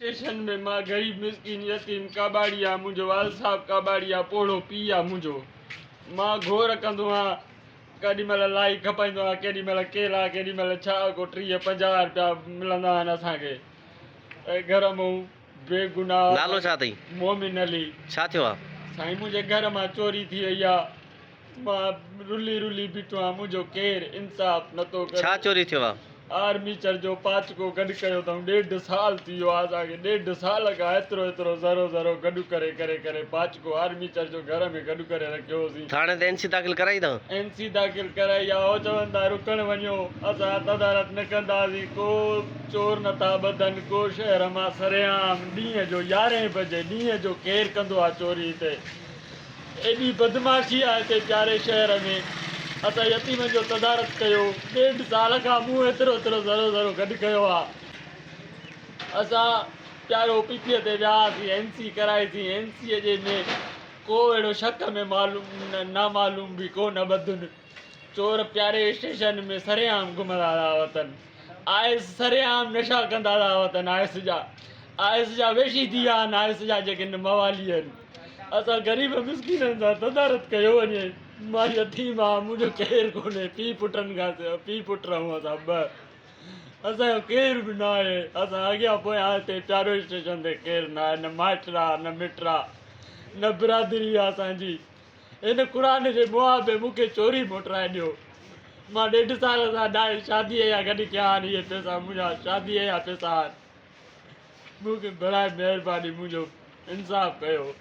Station ۾ مان غريب مسڪين يتيم ڪاٻاڙي آ منهنجو والد صاحب ڪاٻاڙي آ پوڙهو پيء آ منهنجو مان گهور ڪندو آهيان ڪيڏي مهل لائي کپائيندو آهيان ڪيڏي مهل ڪيلا ڪيڏي مهل ڇا ڪو 30 50 رپيا ملندا آهن اسان کي گهر مون بيگناهه نالو ڇا اٿئي؟ مومن علي. ڇا ٿيو آ؟ سائين منهنجي گهر مان چوري ٿي وئي آ مان رلي رلي بيٺو آهيان منهنجو ڪير انصاف نٿو ڪري. ڇا چوري ٿيو آ؟ آرميچر جو پاچڪو گڏ ڪيو اٿئون ڏيڍ سال ٿي ويو آ اسان کي ڏيڍ سال کان ايترو ايترو ذرو ذرو گڏ ڪري ڪري ڪري پاچڪو آرميچر جو گهر ۾ گڏ ڪري رکيو هوسين. ٿاڻي تي اين سي داخل ڪرائي اٿئون؟ اين سي داخل ڪرائي آ هو چون ٿا رڪڻ وڃو اسان تدارت نه ڪنداسين ڪو چور نٿا ٻڌن ڪو شهر مان سرعام ڏينهن جو يارهين بجي ڏينهن جو ڪير ڪندو آ چوري هتي. ايڏي بدمعاشي آهي هتي پياري شهر ۾. اسان يتيمن جو تدارڪ ڪيو. ڏيڍ سال کان مون ايترو ايترو ذرو ذرو گڏ ڪيو آ. اسان پيارو پي پي تي ويا هئاسين اين سي ڪرائيسين اين سي جي ۾ ڪو اهڙو شڪ ۾ معلوم نامعلوم به ڪو نه ٻڌن. چور پياري اسٽيشن ۾ سرعام گهمندا ٿا وتن. آئس سرعام نشا ڪندا ٿا وتن آئس جا. آئس جا ويشي ٿي ويا آهن آئس جا جيڪي موالي آهن. اسان غريب مسڪينن سان تدارت ڪيو وڃي. مان يتيم آهيان منهنجو ڪير ڪونهي پيء پٽن کان سواء پيء پٽ آهيون اسان ٻه. اسان جو ڪير به نه آهي. اسان اڳيان پويان هتي پيارو اسٽيشن تي ڪير نه آهي نه مائٽ آ نه مٽ آ نه برادري آ اسان جي. هن قرآن جي موهه ۾ مون کي چوري موٽرائي ڏيو. مان ڏيڍ سال سان ڏائي شاديء جا گڏ ڪيا آهن اهي پئسا منهنجا شاديء جا پئسا آهن. مون کي برائي مهرباني منهنجو انصاف ڪيو.